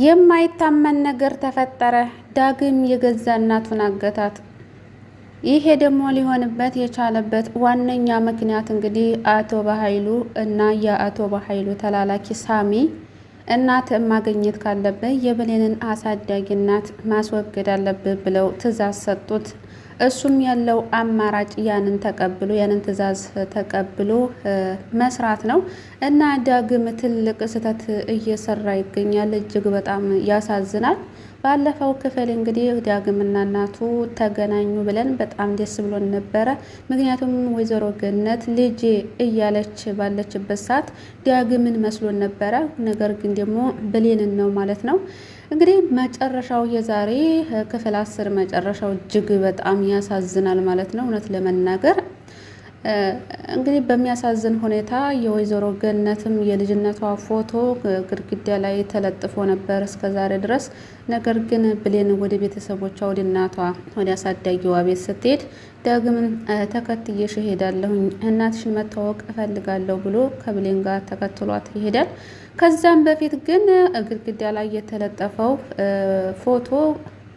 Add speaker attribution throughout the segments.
Speaker 1: የማይታመን ነገር ተፈጠረ። ዳግም የገዛ እናቱን አገታት። ይሄ ደግሞ ሊሆንበት የቻለበት ዋነኛ ምክንያት እንግዲህ አቶ በኃይሉ እና የአቶ በኃይሉ ተላላኪ ሳሚ እናት ማግኘት ካለብህ የብሌንን አሳዳጊ እናት ማስወገድ አለብህ ብለው ትዕዛዝ ሰጡት። እሱም ያለው አማራጭ ያንን ተቀብሎ ያንን ትዕዛዝ ተቀብሎ መስራት ነው እና ዳግም ትልቅ ስህተት እየሰራ ይገኛል። እጅግ በጣም ያሳዝናል። ባለፈው ክፍል እንግዲህ ዳግምና እናቱ ተገናኙ ብለን በጣም ደስ ብሎን ነበረ። ምክንያቱም ወይዘሮ ገነት ልጄ እያለች ባለችበት ሰዓት ዳግምን መስሎን ነበረ። ነገር ግን ደግሞ ብሌንን ነው ማለት ነው። እንግዲህ መጨረሻው የዛሬ ክፍል 10 መጨረሻው እጅግ በጣም ያሳዝናል ማለት ነው። እውነት ለመናገር እንግዲህ በሚያሳዝን ሁኔታ የወይዘሮ ገነትም የልጅነቷ ፎቶ ግድግዳ ላይ ተለጥፎ ነበር እስከ ዛሬ ድረስ። ነገር ግን ብሌን ወደ ቤተሰቦቿ፣ ወደ እናቷ፣ ወደ አሳዳጊዋ ቤት ስትሄድ ዳግምም ተከትዬሽ እሄዳለሁኝ፣ እናትሽን መታወቅ እፈልጋለሁ ብሎ ከብሌን ጋር ተከትሏት ይሄዳል። ከዛም በፊት ግን ግድግዳ ላይ የተለጠፈው ፎቶ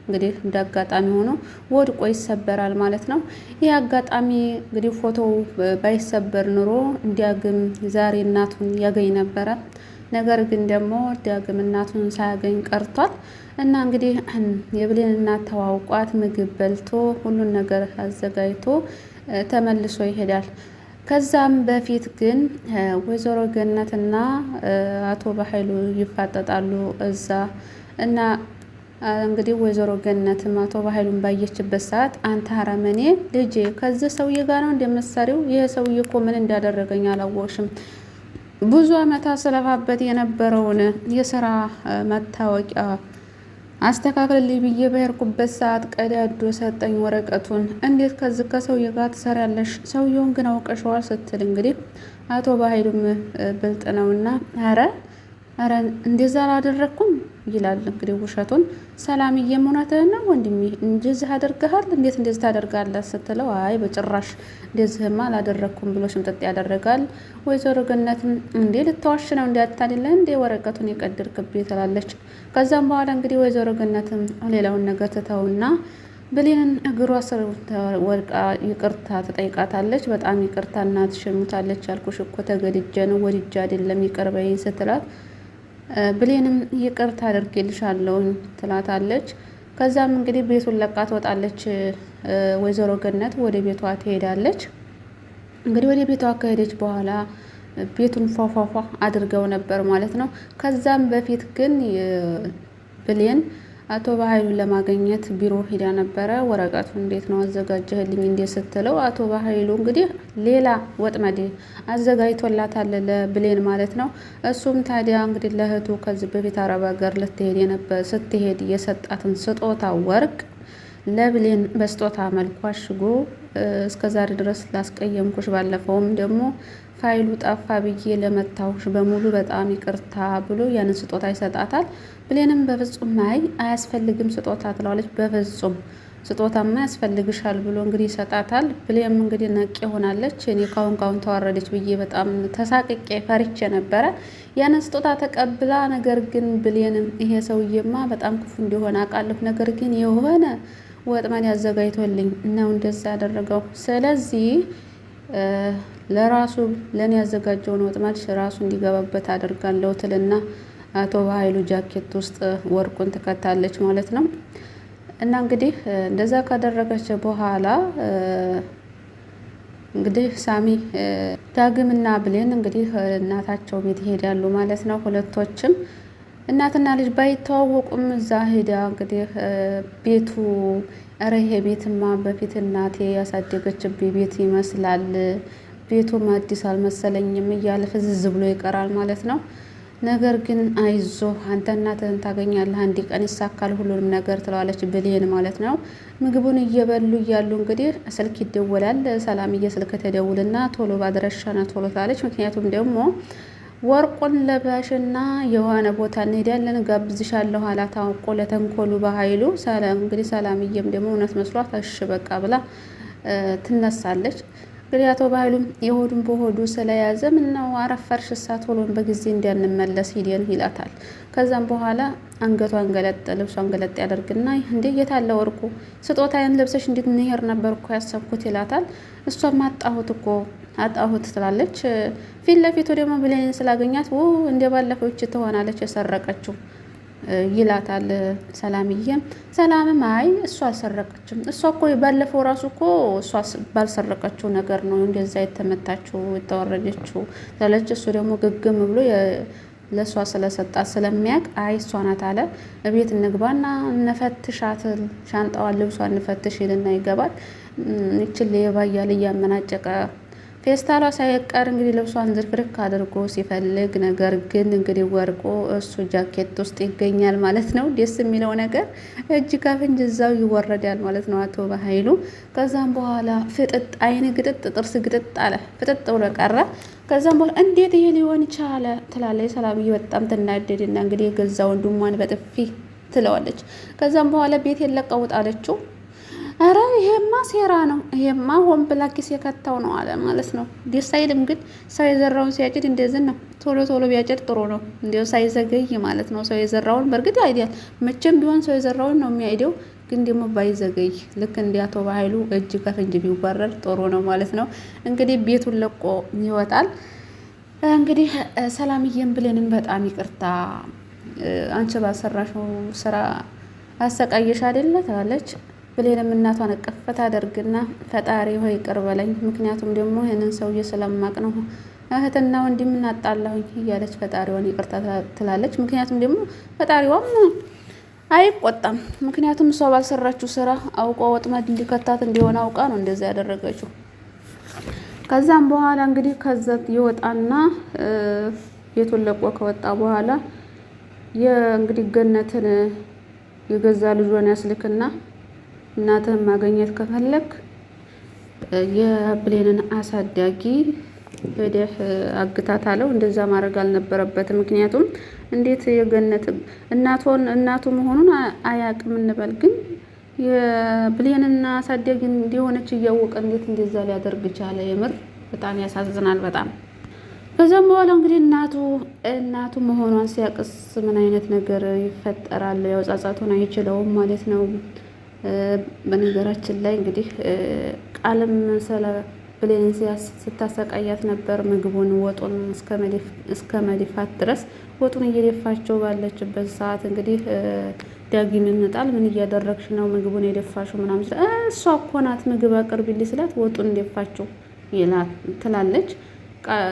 Speaker 1: እንግዲህ እንደ አጋጣሚ ሆኖ ወድቆ ይሰበራል ማለት ነው። ይህ አጋጣሚ እንግዲህ ፎቶው ባይሰበር ኑሮ ዳግም ዛሬ እናቱን ያገኝ ነበረ። ነገር ግን ደግሞ ዳግም እናቱን ሳያገኝ ቀርቷል። እና እንግዲህ የብሌን እናት ተዋውቋት ምግብ በልቶ ሁሉን ነገር አዘጋጅቶ ተመልሶ ይሄዳል። ከዛም በፊት ግን ወይዘሮ ገነትና አቶ በኃይሉ ይፋጠጣሉ እዛ። እና እንግዲህ ወይዘሮ ገነትም አቶ በኃይሉን ባየችበት ሰዓት አንተ አረመኔ፣ ልጄ ከዚህ ሰውዬ ጋር ነው እንደምትሰሪው? ይህ ሰውዬ እኮ ምን እንዳደረገኝ አላወቅሽም። ብዙ ዓመታት ስለፋበት የነበረውን የስራ መታወቂያ አስተካክልልኝ ብዬ በሄድኩበት ሰዓት ቀዳዶ ሰጠኝ ወረቀቱን። እንዴት ከዚህ ከሰውዬ ጋር ትሰሪያለሽ? ሰውየውን ግን አውቀሸዋል ስትል እንግዲህ አቶ በኃይሉም ብልጥ ነውና ኧረ ኧረ እንደዛ አላደረግኩም ይላል እንግዲህ ውሸቱን። ሰላምዬም እውነትህን ነው ወንድሜ፣ እንደዚህ አደርግሃል? እንዴት እንደዚህ ታደርጋለህ? ስትለው አይ በጭራሽ እንደዚህማ አላደረግኩም ብሎ ሽምጥጥ ያደረጋል። ወይዘሮ ገነትም እንዴ ልታዋሽ ነው፣ እንዲያታልለ እንዴ ወረቀቱን የቀደድክብኝ ትላለች። ከዛም በኋላ እንግዲህ ወይዘሮ ገነትም ሌላውን ነገር ትተውና ብሌንን እግሯ ስር ወድቃ ይቅርታ ትጠይቃታለች። በጣም ይቅርታ እናትሽ ሙታለች፣ ያልኩሽ እኮ ተገድጄ ነው፣ ወድጄ አይደለም፣ ይቅር በይኝ ስትላት ብሌንም ይቅርታ አድርጌልሻለሁኝ ትላታለች። ከዛም እንግዲህ ቤቱን ለቃ ትወጣለች። ወይዘሮ ገነት ወደ ቤቷ ትሄዳለች። እንግዲህ ወደ ቤቷ ከሄደች በኋላ ቤቱን ፏፏፏ አድርገው ነበር ማለት ነው። ከዛም በፊት ግን ብሌን አቶ በኃይሉን ለማግኘት ቢሮ ሂዳ ነበረ። ወረቀቱ እንዴት ነው አዘጋጀህልኝ እንዴ ስትለው አቶ በኃይሉ እንግዲህ ሌላ ወጥመድ አዘጋጅቶላታል ለብሌን ማለት ነው። እሱም ታዲያ እንግዲህ ለእህቱ ከዚህ በፊት አረብ ሀገር ልትሄድ ስትሄድ የሰጣትን ስጦታ ወርቅ ለብሌን በስጦታ መልኩ አሽጎ እስከ ዛሬ ድረስ ላስቀየምኩሽ፣ ባለፈውም ደግሞ ፋይሉ ጠፋ ብዬ ለመታሁሽ በሙሉ በጣም ይቅርታ ብሎ ያንን ስጦታ ይሰጣታል። ብሌንም በፍጹም አይ አያስፈልግም ስጦታ ትለዋለች። በፍጹም ስጦታማ ያስፈልግሻል ብሎ እንግዲህ ይሰጣታል። ብሌንም እንግዲህ ነቅ ሆናለች። እኔ ካሁን ካሁን ተዋረደች ብዬ በጣም ተሳቅቄ ፈርቼ ነበረ። ያንን ስጦታ ተቀብላ ነገር ግን ብሌንም ይሄ ሰውዬማ በጣም ክፉ እንደሆነ አውቃለሁ፣ ነገር ግን የሆነ ወጥመድ ያዘጋጅቶልኝ ነው እንደዛ ያደረገው። ስለዚህ ለራሱ ለእኔ ያዘጋጀውን ወጥመድ ራሱ እንዲገባበት አደርጋለሁ ትልና አቶ በኃይሉ ጃኬት ውስጥ ወርቁን ትከታለች ማለት ነው። እና እንግዲህ እንደዛ ካደረገች በኋላ እንግዲህ ሳሚ፣ ዳግምና ብሌን እንግዲህ እናታቸው ቤት ይሄዳሉ ማለት ነው። ሁለቶችም እናትና ልጅ ባይተዋወቁም እዛ ሄዳ እንግዲህ ቤቱ ኧረ ይሄ ቤትማ በፊት እናቴ ያሳደገችብኝ ቤት ይመስላል፣ ቤቱም አዲስ አልመሰለኝም እያለ ፍዝዝ ብሎ ይቀራል ማለት ነው። ነገር ግን አይዞ አንተ እናትህን ታገኛለህ፣ አንድ ቀን ይሳካል ሁሉንም ነገር ትለዋለች ብሌን ማለት ነው። ምግቡን እየበሉ እያሉ እንግዲህ ስልክ ይደወላል። ሰላምዬ ስልክ ተደውልና ቶሎ ባድረሻና ቶሎ ትላለች። ምክንያቱም ደግሞ ወርቁን ለበሽና የሆነ ቦታ እንሄዳለን ጋብዝሻለሁ አላት አውቆ ለተንኮሉ በኃይሉ። እንግዲህ ሰላምዬም ደግሞ እውነት መስሏት እሺ በቃ ብላ ትነሳለች። እንግዲህ አቶ በኃይሉም የሆዱን በሆዱ ስለያዘ ምነው አረፈርሽ እሳ ቶሎን በጊዜ እንዲያንመለስ ሂደን ይላታል። ከዛም በኋላ አንገቷን ገለጥ ልብሷን ገለጥ ያደርግና እንዴ የታለ ወርቁ? ስጦታዬን ለብሰሽ እንድንሄድ ነበር እኮ ያሰብኩት ይላታል። እሷም አጣሁት እኮ አጣሁት ትላለች። ፊት ለፊቱ ደግሞ ብሌንን ስላገኛት እንደ ባለፈው ይች ትሆናለች የሰረቀችው ይላታል። ሰላምዬ ሰላምም አይ እሷ አልሰረቀችም፣ እሷ እኮ ባለፈው ራሱ እኮ እሷ ባልሰረቀችው ነገር ነው እንደዛ የተመታችው የተወረደችው ትላለች። እሱ ደግሞ ግግም ብሎ ለእሷ ስለሰጣት ስለሚያውቅ አይ እሷ ናት አለ። እቤት እንግባና እንፈትሻት፣ ሻንጣዋን ልብሷን እንፈትሽ ይልና ይገባል። ይችን ሌባ እያለ እያመናጨቀ ፌስታሏ ሳይቀር እንግዲህ ልብሷን ዝርክርክ አድርጎ ሲፈልግ፣ ነገር ግን እንግዲህ ወርቆ እሱ ጃኬት ውስጥ ይገኛል ማለት ነው። ደስ የሚለው ነገር እጅ ከፍንጅ እዛው ይወረዳል ማለት ነው አቶ በኃይሉ። ከዛም በኋላ ፍጥጥ አይን ግጥጥ ጥርስ ግጥጥ አለ፣ ፍጥጥ ብሎ ቀረ። ከዛም በኋላ እንዴት ይሄ ሊሆን ቻለ ትላለች ሰላምዬ። በጣም ትናደድና እንግዲህ የገዛ ወንድሟን በጥፊ ትለዋለች። ከዛም በኋላ ቤት የለቀውጥ አለችው። አረ ይሄማ ሴራ ነው፣ ይሄማ ሆን ብላ ኪስ የከታው ነው አለ ማለት ነው። ደስ አይልም ግን ሰው የዘራውን ሲያጭድ እንደዚህ ነው። ቶሎ ቶሎ ቢያጭድ ጥሩ ነው፣ እንዲያው ሳይዘገይ ማለት ነው። ሰው የዘራውን በእርግጥ አይዲያል መቼም ቢሆን ሰው የዘራውን ነው የሚያይደው፣ ግን ደግሞ ባይዘገይ ልክ እንደ አቶ በኃይሉ እጅ ከፍንጅ ቢወረድ ጥሩ ነው ማለት ነው። እንግዲህ ቤቱን ለቆ ይወጣል። እንግዲህ ሰላምዬን ብሌንን በጣም ይቅርታ አንቺ ባሰራሽው ስራ አሰቃየሽ አይደለ ትላለች። ብሌንም እናቷን እቅፍ ታደርግና ፈጣሪ ሆይ ይቅር በለኝ፣ ምክንያቱም ደግሞ ይህንን ሰውዬ ስለማቅ ነው እህትና ወንድም እናጣላሁኝ እያለች ፈጣሪዋን ይቅርታ ትላለች። ምክንያቱም ደግሞ ፈጣሪዋም አይቆጣም። ምክንያቱም እሷ ባልሰራችው ስራ አውቆ ወጥመድ እንዲከታት እንዲሆን አውቃ ነው እንደዛ ያደረገችው። ከዛም በኋላ እንግዲህ ከዛ ይወጣና ቤቱን ለቆ ከወጣ በኋላ የእንግዲህ ገነትን የገዛ ልጇን ያስልክና እናትህን ማግኘት ከፈለክ የብሌንን አሳዳጊ ሄደህ አግታት አለው። እንደዛ ማድረግ አልነበረበትም። ምክንያቱም እንዴት የገነት እናቷን እናቱ መሆኑን አያውቅም እንበል፣ ግን የብሌንና አሳዳጊ እንዲሆነች እያወቀ እንዴት እንደዛ ሊያደርግ ቻለ? የምር በጣም ያሳዝናል። በጣም ከዛም በኋላ እንግዲህ እናቱ መሆኗን ሲያቅስ ምን አይነት ነገር ይፈጠራል? ያው ጸጸቱን አይችለውም ማለት ነው። በነገራችን ላይ እንግዲህ ቃልም ስለ ብሌንን ስታሰቃያት ነበር። ምግቡን ወጡን እስከ መድፋት ድረስ ወጡን እየደፋቸው ባለችበት ሰዓት እንግዲህ ዳግም ይመጣል። ምን እያደረግሽ ነው ምግቡን የደፋሽው ምናምን ስላት እሷ እኮ ናት ምግብ አቅርቢልኝ ስላት ወጡን ደፋቸው ትላለች።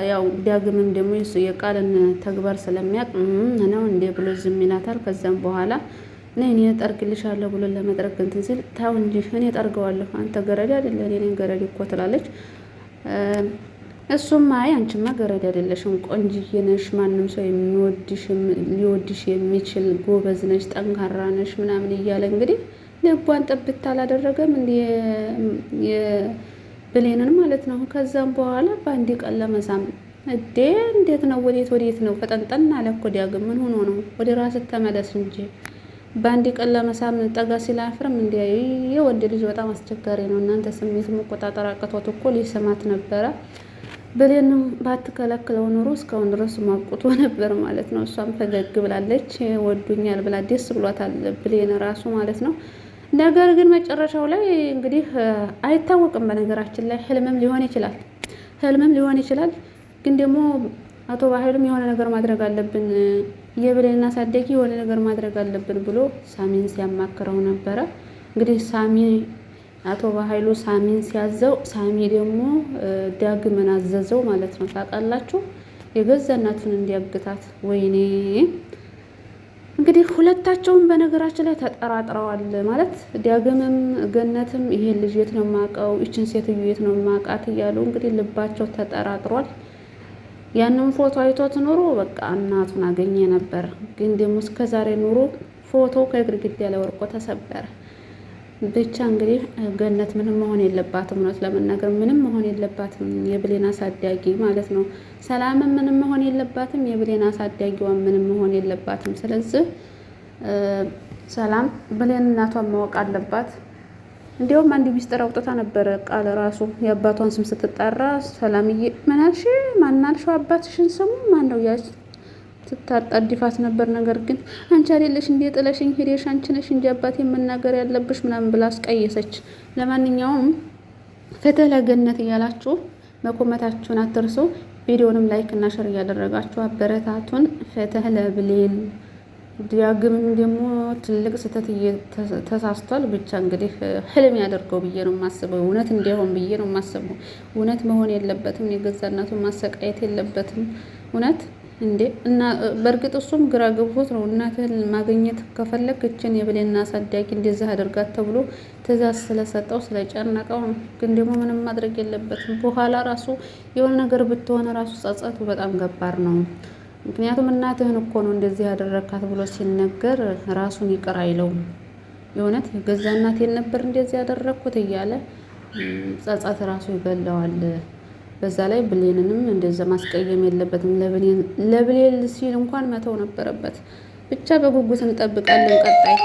Speaker 1: ያው ዳግምም ደግሞ የቃልን ተግባር ስለሚያውቅ ነው እንዴ ብሎ ዝም ይላታል። ከዛም በኋላ ነይ እኔ እጠርግልሻለሁ ብሎ ለመጥረግ እንትን ሲል ታው እንጂ እኔ እጠርገዋለሁ አንተ ገረድ አይደለ እኔ ነኝ ገረድ እኮ ትላለች። እሱም አይ አንቺማ ገረድ አይደለሽም፣ ቆንጅዬ ነሽ፣ ማንም ሰው የሚወድሽ ሊወድሽ የሚችል ጎበዝ ነሽ፣ ጠንካራ ነሽ ምናምን እያለ እንግዲህ ልቧን ጥብት አላደረገም እንዲ ብሌንን ማለት ነው። ከዛም በኋላ በአንድ ቀን ለመሳም እዴ እንዴት ነው? ወዴት ወዴት ነው? ፈጠንጠን አለ እኮ ዳግም። ምን ሆኖ ነው? ወደ ራስህ ተመለስ እንጂ በአንድ ቀን ለመሳም ጠጋ ሲል አያፍርም። እንዲ የወንድ ልጅ በጣም አስቸጋሪ ነው። እናንተ ስሜት መቆጣጠር አቅቶት እኮ ሊስማት ነበረ። ብሌንም ባትከለክለው ኑሮ እስካሁን ድረስ ማቁቶ ነበር ማለት ነው። እሷም ፈገግ ብላለች፣ ወዱኛል ብላ ደስ ብሏታል ብሌን ራሱ ማለት ነው። ነገር ግን መጨረሻው ላይ እንግዲህ አይታወቅም። በነገራችን ላይ ህልምም ሊሆን ይችላል፣ ህልምም ሊሆን ይችላል። ግን ደግሞ አቶ ባህሉም የሆነ ነገር ማድረግ አለብን፣ የብሌን አሳዳጊ የሆነ ነገር ማድረግ አለብን ብሎ ሳሚን ሲያማክረው ነበረ። እንግዲህ ሳሚ አቶ በኃይሉ ሳሚን ሲያዘው፣ ሳሚ ደግሞ ዳግምን አዘዘው ማለት ነው። ታውቃላችሁ የገዛ እናቱን እንዲያግታት። ወይኔ እንግዲህ ሁለታቸውም በነገራችን ላይ ተጠራጥረዋል ማለት ዳግምም ገነትም ይሄን ልጅ የት ነው የማውቀው፣ ይችን ሴትዮ የት ነው የማውቃት እያሉ እንግዲህ ልባቸው ተጠራጥሯል። ያንን ፎቶ አይቶት ኑሮ በቃ እናቱን አገኘ ነበር። ግን ደግሞ እስከዛሬ ኑሮ ፎቶ ከግድግዳ ላይ ወርቆ ተሰበረ። ብቻ እንግዲህ ገነት ምንም መሆን የለባትም፣ እውነት ለመናገር ምንም መሆን የለባትም፣ የብሌን አሳዳጊ ማለት ነው። ሰላምም ምንም መሆን የለባትም፣ የብሌን አሳዳጊዋ ምንም መሆን የለባትም። ስለዚህ ሰላም ብሌን እናቷን ማወቅ አለባት። እንዲያውም አንድ ሚስጥር አውጥታ ነበረ ቃል ራሱ የአባቷን ስም ስትጠራ ሰላምዬ ምን አልሽ? ማን አልሽው? አባትሽን ስሙ ማን ነው እያለች ስታጣድፋት ነበር። ነገር ግን አንቺ አይደለሽ እንዴ ጥለሽኝ ሄደሽ፣ አንቺ ነሽ እንጂ አባቴ መናገር ያለብሽ ምናምን ብላ አስቀየሰች። ለማንኛውም ፍትህ ለገነት እያላችሁ መኮመታችሁን አትርሱ። ቪዲዮንም like እና share እያደረጋችሁ አበረታቱን። ፍትህ ለብሌን። ዳግም ደግሞ ትልቅ ስህተት ተሳስቷል። ብቻ እንግዲህ ህልም ያደርገው ብዬ ነው የማስበው። እውነት እንዲሆን ብዬ ነው የማስበው። እውነት መሆን የለበትም። የገዛ እናቱን ማሰቃየት የለበትም። እውነት እንዴ! እና በእርግጥ እሱም ግራ ገብቶት ነው። እናትህን ማግኘት ከፈለግ እችን የብሌን አሳዳጊ እንደዚህ አድርጋት ተብሎ ትእዛዝ ስለሰጠው ስለጨነቀው ነው። ግን ደግሞ ምንም ማድረግ የለበትም። በኋላ ራሱ የሆነ ነገር ብትሆን ራሱ ጸጸቱ በጣም ገባር ነው። ምክንያቱም እናትህን እኮ ነው እንደዚህ ያደረካት ብሎ ሲነገር ራሱን ይቅር አይለውም። የእውነት የገዛ እናቴን ነበር እንደዚህ ያደረግኩት እያለ ጸጸት ራሱ ይገለዋል። በዛ ላይ ብሌንንም እንደዛ ማስቀየም የለበትም። ለብሌን ሲል እንኳን መተው ነበረበት። ብቻ በጉጉት እንጠብቃለን ቀጣይ።